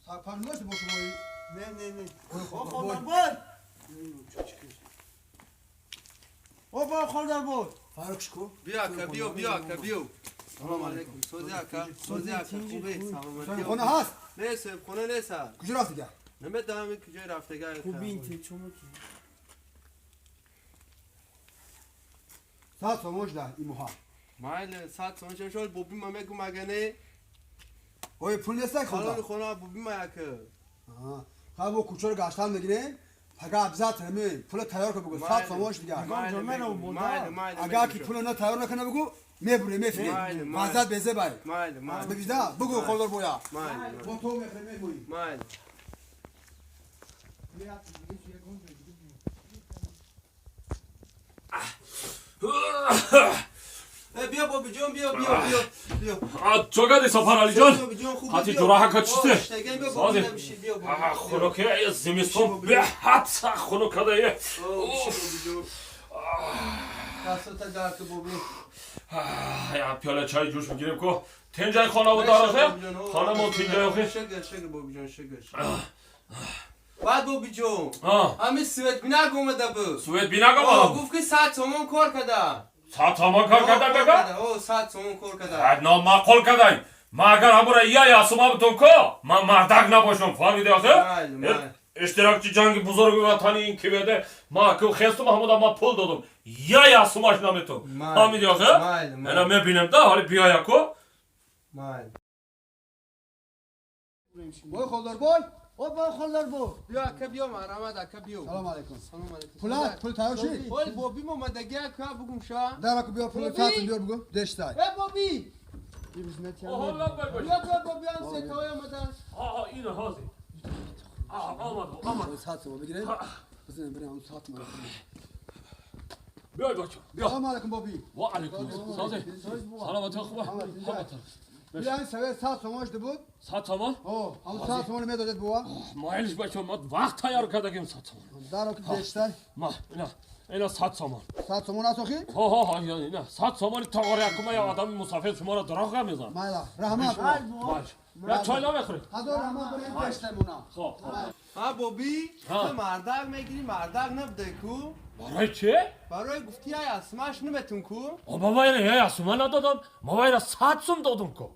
Панҷ бо шумои. Не, не, не. Ой, О, хондар хондар бой. О, бой, хондар бой. Фарқш ку. Биё, ака, биё, биё, ака, биё. Салом алейкум. Сози, ака, сози, ака, хубе, саломатӣ. Хона ҳаст? Не, соҳибхона нест. Куҷо рафт дига? Намедонам, ин куҷои рафтага. Хубин те чому ки. 100 сомон шуда имоҳа. Майли, 100 сомон шол, боби ма мегум, ага не. Ой, пул нестак Халони хонда. хона боби ма, ака. Ха, мо кӯчаро гаштан мегирем. Пага обязательно меоем. Пула тайёр кун, бугу. 100 сомон шуд дига. Майли, мегум, майли, майли. Агар ки пула на тайёр накунӣ, бугу, мебурем, мефирем. Майли, майли. Вазъият безебай. Майли, майли. Бибида, бугу, холдор боя. Майли. Мо то мехӯрем, мемоем. Майли. Биё, бобиҷон, биё, биё, биё, биё. Чо кади, Сафаралӣ ҷон? Бобиҷон, хуб. Хати ҷураҳака чисте? Сози. Хунуке, зимистон беҳад сахт хунук кадае. Дастата дард, боби. Я пиёла чай ҷӯш бигирем ку. Тинҷай хонаву дарохе? Хонамо тинҷай охе? Шукр, шукр, бобиҷон, шукр. Баъд, бобиҷон, ҳами светбинак омада буд. Светбинак омада? Гуфт, ки 100 сомон кор када. 100 сомон кор када бега? 100 сомон кор када. Номаъқул кадай. Ман агар ҳамура я ясума бутун ку, ман мардак набошам, фаҳмиди охе? Иштирокчи ҷанги бузурги ватани ин ки беде, ма ку хестум, ҳамуда ма пул додум, я ясумаш наметум, фаҳмиди охе? Ена мебинем да, ҳоли биёя ку. Бой, холдор бой. О, бой, хондар бой. Биё, ака, биё, марҳамат, ака, биё. Салом алейкум. Салом алейкум. Пула, пул тайёр шид? Ой, бобим омадаги, ака, бугум ша. Дараку биё, пули 100 сом биёр, бугу. Дештай. Э, боби. Биё, биё, боби, ам сетои омадан. Ина ҳозир омад, омад. 100 сом бигирем. Бизанем, бирем, ҳам 100 сом. Биёй, бача, биё. Салом алейкум, боби. Ва алейкум. Сози, саломатӣ, хуба? Биё, ин саве 100 сомон шуда буд. 100 сомон? О, ҳам 100 сомон медодед бува. Майлиш, бача, ма вақт тайёр кардагим 100 сомон. Дараку дештай. Ма ина, ина 100 сомон. 100 сомон аст охи? Ҳо, ина 100 сомони тоғори якума, я одами мусафир шуморо дороға мезан. Майла, раҳмат. Майш. Я чой намехӯред? Ҳазор раҳмат, барем, дештай мона. Хоб. Ҳа, боби, ту мардак мегирӣ, мардак набуде ку. Барои чи? Барои гуфти, ай асмаш наметун ку. Ма вайра я ясума надодам, ма вайра 100 сум додум ку.